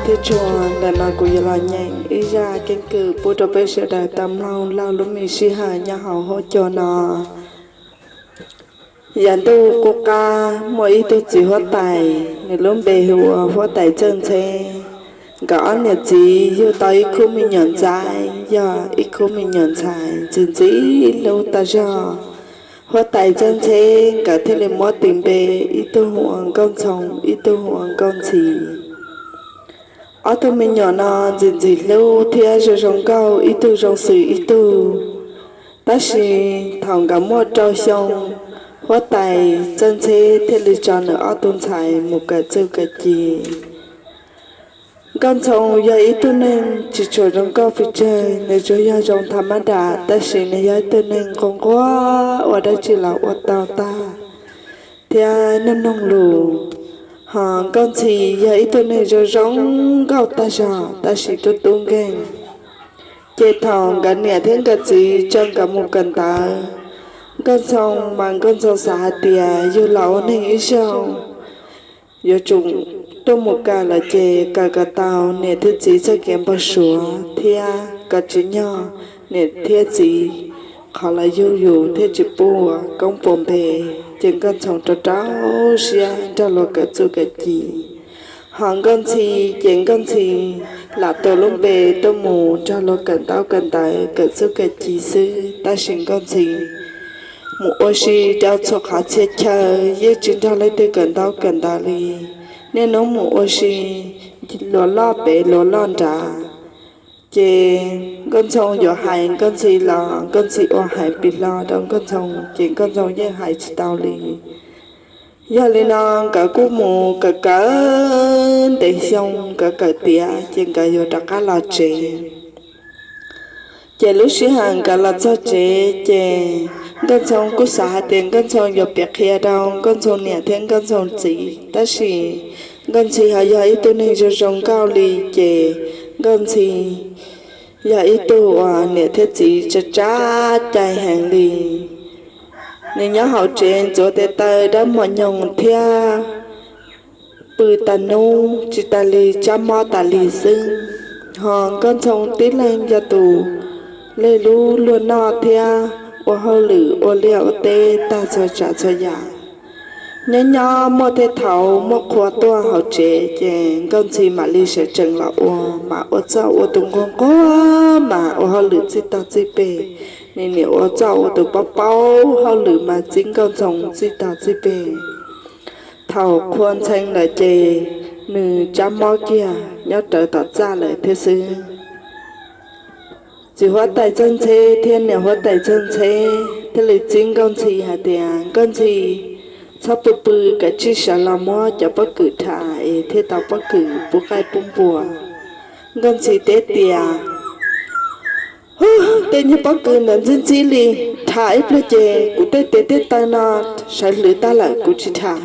Tsuag ntawm no kuv yuav los nyeem ib zaj keeb kwm pub rau peb sawv daws tau mloog laug lub me sij hawm nyob hauv huab cua no. Yav ntuj qub qab muaj ib tug txiv huab tais, nws lub npe hu ua huab tais Txawj Ntxheb. Nkawd ob niam txiv yug tau ib khub me nyuam ntxhais, yog ib khub me nyuam ntxhais ntxim ntxim hlub tag zog. Huab tais Txawj Ntxheb nkawd thiaj li muab tis npe, ib tug hu ua Nkauj Ntxhoo, ib tug hu ua Nkauj Ntxhi. Ob tug me nyuam no ntxim ntxim hlub thiab zoo zoo nkauj, ib tug zoo xws ib tug. Tab sis thaum nkawd muaj rau xyoo, huab tais Txawj Ntxheb thiaj li tso nws ob tug ntxhais mus kawm txuj kawm ci. Nkauj Ntxhoo yog ib tug neeg tsis tshua zoo nkauj pes tsawg, nws tsuas yog zoo tham mab dam, tab sis nws yog ib tug neeg nquag nquag, ua dab tsi los ua tau tag thiab nug noog lus. Hos Nkauj Ntxhi yog ib tug neeg zoo zoo nkauj tag zog tab sis tub tub nkeeg. Ces thaum nkawd niam thiab nkawd txiv tso nkawd mus kawm ntawv, Nkauj Ntxhoo mas Nkauj Ntxhoo xav hais tias yug los ua neeg ib zaug yuav tsum tuaj mus kawm lawm ces kawm kom tau niam thiab txiv txoj kev npau suav thiab kom tsim nyog niam thiab txiv qhov lawv yug yus thiaj tsis pua koob pua npe. Ces Nkauj Ntxhoo rau rau siab nrog luag kawm txuj kawm ci. Hos Nkauj Ntxhi, ces Nkauj Ntxhi lam tua lub npe tuaj mus nrog luag kawm ntaub kawm ntawv kawm txuj kawm ci xwb, tab sis Nkauj Ntxhi mus ua si rau txhua qhov txhia chaw, yeej tsis nrog leej twg kawm ntaub kawm ntawv li. Niaj hnub mus ua si luag loj pem luag loj nrad. Ces Nkauj Ntxhoo yuav hais Nkauj Ntxhi los Nkauj Ntxhi ua hais pes hlo rau Nkauj Ntxhoo, ces Nkauj Ntxhoo yeej hais tsis tau li. Yog li no nkawd kuj mus kawm kawm ntev xyoo, nkawd kawm tiav ces nkawd yuav rov qab los tsev. Ces lub sij hawm nkawd los txog tsev ces Nkauj Ntxhoo kuj xav hais tias Nkauj Ntxhoo yuav piav qhia rau Nkauj Ntxhoo niam thiab Nkauj Ntxhoo txiv, tab sis Nkauj Ntxhi ho yog ib tug neeg zoo zoo nkauj li, ces Nkauj Ntxhi yog ib tug uas niam thiab txiv tsa tsa cai heev li. Nws nyob hauv tsev ntxuav tes taw dawb mos nyoos thiab pw tas hnub tsis tas li, tsab mob tas li xwb. Hos Nkauj Ntxhoo tib leeg yog tus leg lub luag noj thiab ua hauj lwm ua liaj ua teb tag txhua tsav txhua yam. Nyob nyob muaj tej thaum muaj qhua tuaj hauv tsev ces Nkauj Ntxhi mam li sawv tsees los ua, mas ua txuj ua tus nquag nquag, mas ua hauj lwm txij tog txij peg. Nws niam ua txuj ua tus paub paub hauj lwm mas txib Nkauj Ntxhoo txij tog txij peg. Thaum qhua ntxhee lawm ces nws tsab mob kiag nyob rawv tom txaj lawm thiab xwb. Txiv huab tais Txawj Ntxheb thiab niam huab tais Txawj Ntxheb thiaj li txib Nkauj Ntxhi hais tias, Nkauj Ntxhi, txhob pw pw, kav tsij sawv los muab cov pob kws rhav es thiaj tau pob kws pub qaij pub npua. Nkauj Ntxhi teb tias, Hu, tej niag pob kws ntawd ntxib ntxib li, rhav ib pliag ces kuv tej tes tej taw no sawv hlwv tag lawm, kuv tsis rhav.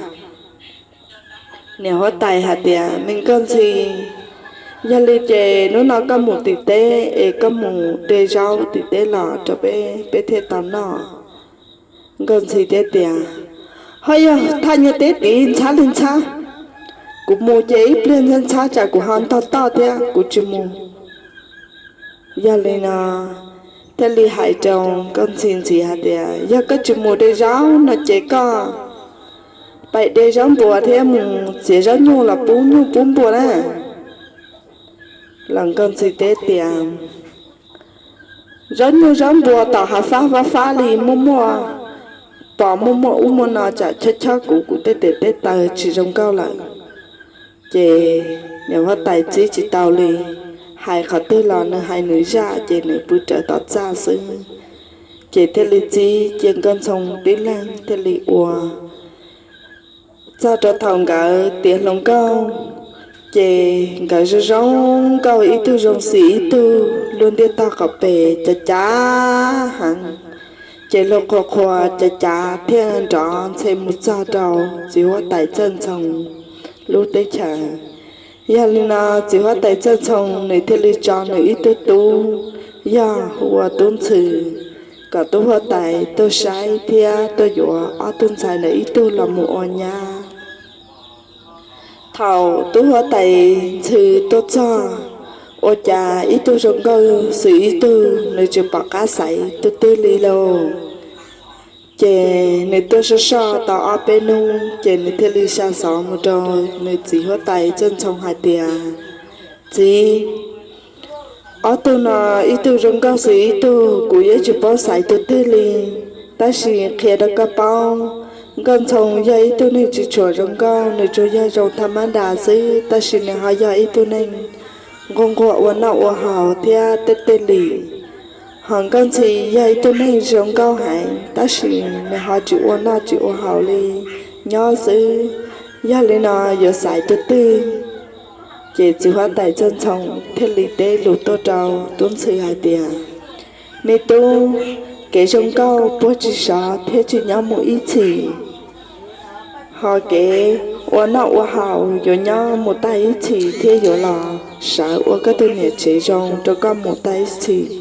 Niam huab tais hais tias, Me Nkauj Ntxhi, yog li ces hnub no koj mus tim teb es koj mus de zaub tim teb los rau peb, peb thiaj tau noj. Nkauj Ntxhi teb tias, Ho yog thaj nyuag teb tid ntxhab li ntxhab, kuv mus ces ib pliag ntxhab ntxhab tsam kuv ho ntog toj thiab kuv tsis mus. Yog li no thiaj li hais rau Nkauj Ntxhi ntxiv hais tias, Yog koj tsis mus de zaub no ces koj pais de zaub npua thiab mus txiav zaub nyuj los pub nyuj pub npua na. Los Nkauj Ntxhi teb tias, Zaub nyuj zaub npua tom hav fab fab fab li muaj muaj, pom muaj muaj ub muaj no tsam chob chob kuv, kuv tej tes tej taw tsis zoo nkauj lawm. Ces niam huab tais txib tsis tau li, hais qhov twg los nws hais nws zaj ces nws pw rawv tom txaj xwb. Ces thiaj li txib cia Nkauj Ntxhoo tib leeg thiaj li ua. Txog rau thaum nkawd tiav hluas nkauj, ces nkawd zoo zoo nkauj, ib tug zoo xim ib tug, luag ntiaj tog qhov pes cav cav heev, ces luag qhuas qhuas cav cav thiaj nrov ntxhe mus txog rau txiv huab tais Txawj Ntxhoo lub teb chaws. Yog li no txiv huab tais Txawj Ntxhoo nws thiaj li tso nws ib tug tub, yog hu ua Tub Ntxhw, kom tub huab tais tuaj saib thiab tuaj yuav ob tug ntxhais ntawd ib tug los mus ua nyab. Thaum tub huab tais ntxhw tuaj txog, ua cas ib tug zoo nkauj xwb ib tug, nws tsis pom qab xaiv tus twg li lauj. Ces nws tuaj soj soj tau ob peb hnub, ces nws thiaj li xa xov mus rau nws txiv huab tais Txawj Ntxhoo hais tias, Txiv, ob tug no ib tug zoo nkauj xwb ib tug, kuv yeej tsis paub xaiv tus twg li. Tab sis qhia rau koj paub, Nkauj Ntxhoo yog ib tug neeg tsis tshua zoo nkauj, nws tsuas yog zoo thaj mab das xwb, tab sis nws ho yog ib tug neeg nquag nquag ua noj ua haus thiab tej tej li. Hos Nkauj Ntxhi yog ib tug neeg zoo nkauj heev, tab sis nws ho tsis ua noj tsis ua haus li, nyob xwb. Yog li no yuav xaiv tus twg? Ces txiv huab tais Txawj Ntxhoo thiaj li teb lus tuaj rau tub ntxhw hais tias, Me tub, kev zoo nkauj puag tsis sov thiab tsis nyob mus ib txhis, hos kev ua noj ua haus yuav nyob mus tag ib txhis thiab yuav los sawv ua koj tus niam tsev zoo rau koj mus tag ib txhis.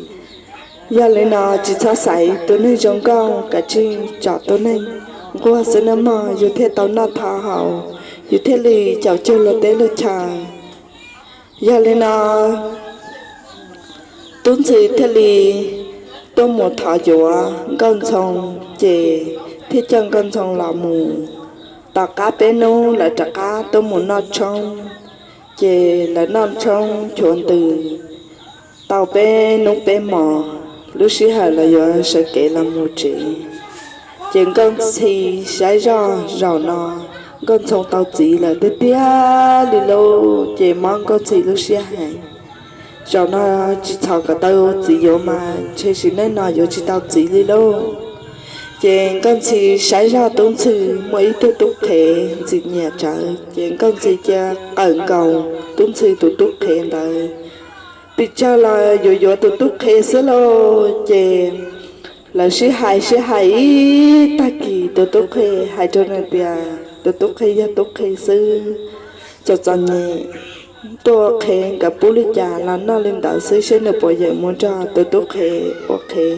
Yog li no tsis txhob xaiv tus neeg zoo nkauj, kav tsij tsom tus neeg nquag xwb nawb mog, yus thiaj tau noj tau haus, yus thiaj li caum cuag luag teb luag chaw. Yog li no tub ntxhw thiaj li tuaj mus thov yuav Nkauj Ntxhoo, ces thiaj coj Nkauj Ntxhoo los mus. Tom qab peb hnub lawv rov qab tuaj mus noj tshoob, ces lawv noj tshoob chuav ntws tau peb hnub peb hmos, lub sij hawm lawv yuav sawv kev los mus tsev, ces Nkauj Ntxhi saib zoj zaum no Nkauj Ntxhoo tau txiv lawm tiag tiag li lauj, ces mob Nkauj Ntxhi lub siab heev. Zaum no tsis txhom kom tau txiv yuav mas ntshe sim neej no yuav tsis tau txiv li lauj. Ces Nkauj Ntxhi saib zoj tub ntxhw muaj ib tug tub qhev ntxim nyiam tsawv, ces Nkauj Ntxhi cia qawm nkaus tub ntxhw tus tub qhev ntawd. Pes tsawg los yuav yuav tus tub qhev xwb lauj. Ces lawv sib hais sib hais ib tag kis, tus tub qhe hais rau nws tias tus tub qhe yog tub qhe xwb, txom txom nyem, tuaj qhev nkawd pub li cas los noj li ntawd xwb, seb nws puas yeem mus nrog tus tub qhe ua qhev.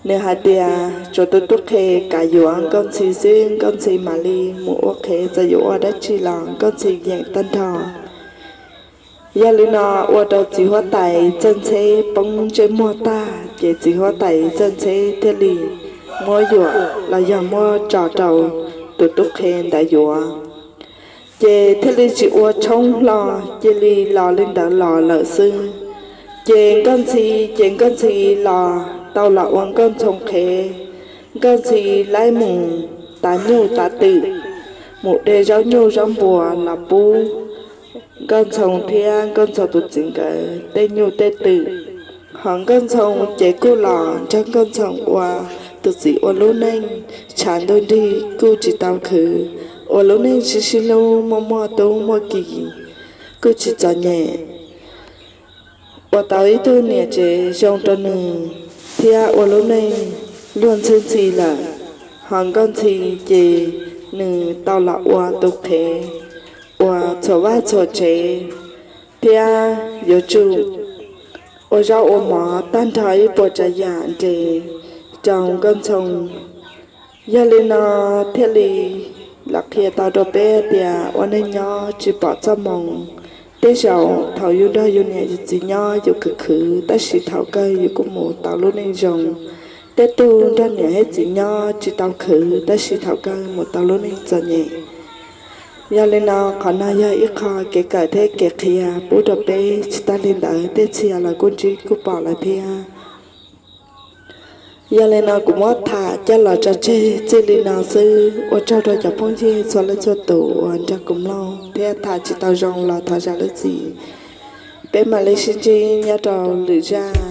Nws hais tias tsuav tus tub qhe kam yuav Nkauj Ntxhi xwb, Nkauj Ntxhi mam li mus ua qhev, txawm yuav ua dab tsi los Nkauj Ntxhi yeem tag nrho. Yog li no ua rau txiv huab tais Txawj Ntxheb poob ntsej muag tag, ces txiv huab tais Txawj Ntxheb thiaj li muab yuam los yog muab tso rau tus tub qhe ntawd yuav. Ces thiaj li tsis ua tshoob hlo, cia li los li ntawd los lawm xwb. Ces Nkauj Ntxhi, ces Nkauj Ntxhi los tau los ua Nkauj Ntxhoo qhev. Nkauj Ntxhi laib mus tav nyuj tav twm, mus de zaub nyuj zaub npua los pub Nkauj Ntxhoo thiab Nkauj Ntxhoo tus txiv nkawd tej nyuj tej twm. Hos Nkauj Ntxhoo ces kuj los nrog Nkauj Ntxhoo ua tus txiv ua lub neej, tshav ntuj nrig kuj tsis tau khwv, ua lub neej sib sib hlub muaj muaj tub muaj ki, kuj tsis txom nyem, ua tau ib tug niam tsev zoo rau nws thiab ua lub neej luag ntxhi ntxhi lawm. Hos Nkauj Ntxhi ces nws tau los ua tus qhev uas txhuam vaj txhuam tsev thiab yuav tsum ua zaub ua mov tag nrho ib puas tsav yam nres rau Nkauj Ntxhoo. Yog li no thiaj li los qhia tau rau peb tias ua neej nyob tsis pom txoj moo. Tej zaum thaum yus nrog yus niam yus txiv nyob yus khwv khwv, tab sis thaum kawg yus kuj mus tau lub neej zoo. Tej tug nrog niam thiab txiv nyob tsis tau khwv, tab sis thaum kawg mus tau lub neej txom nyem. Yog li no qhov no yog ib qho kev kawm thiab kev qhia pub rau peb, tsis tag li ntawd tej txhia los kuj ntsib kuj pom lawm thiab. Yog li no kuv muab tham coj los tso tseg txij li no xwb. Ua tsaug rau cov phooj ywg txhua leej txhua tus uas nrog kuv mloog thiab tham tsis tau zoo los thov zam lub txim. Peb mam li sib ntsib nyob rau lwm zaj.